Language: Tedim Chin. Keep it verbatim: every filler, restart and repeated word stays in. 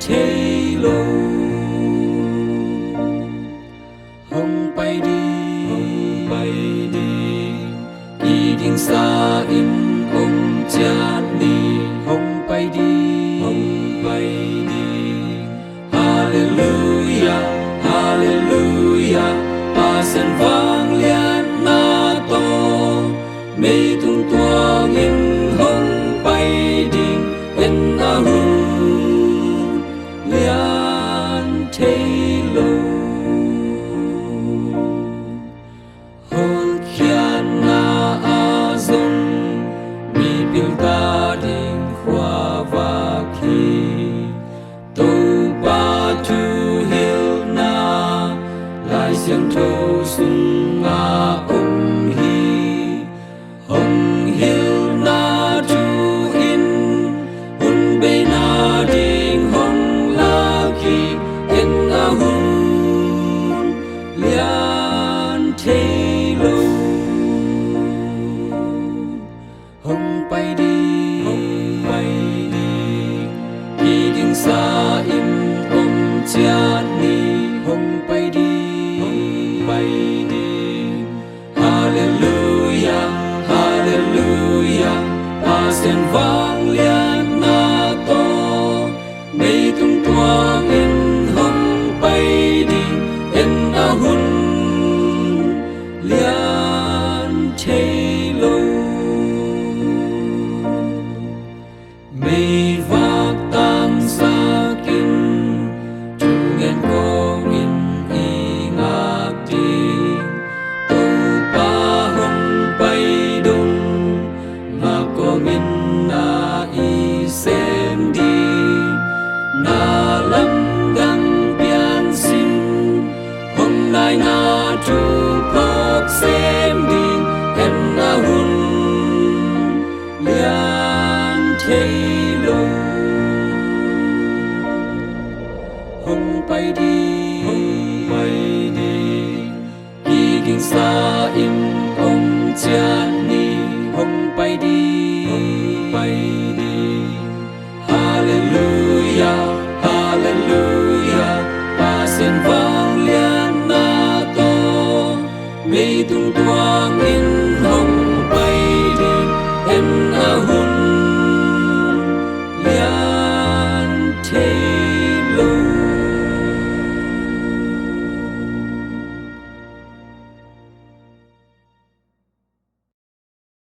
thei lo. Hong pai ding, hong pai ding, i dingsa in om ciat ni. Hong pai ding, hong pai ding. Halleluia, halleluia, Pasian vangliatna tawh. Mei tung tuangin hong pai ding, en a hun lian thei lo. Hotkhiatna ah zong mipil ta ding khuavak hi. Topa thuhilhna Lai Siangtho sungah om hi. Hong hilhna thu in hun beina ding hong lak hi. En a hun lian thei lo. Hong pai ding, hong pai ding, i dingsa in om ciat ni. Hong pai ding, hong pai ding. Halleluia, halleluia, Pasian vangliatna tawh. Mei tung tuangin hong pai ding, en a hun lian thei lo. Meivak tangsakin thungen kawmin i ngak ding. Topa hong pai dong ngak kawmin na i sem ding. Na lamdang piansin hong naina thu phawk sem ding. En a hun lian thei lo. Hong pai ding,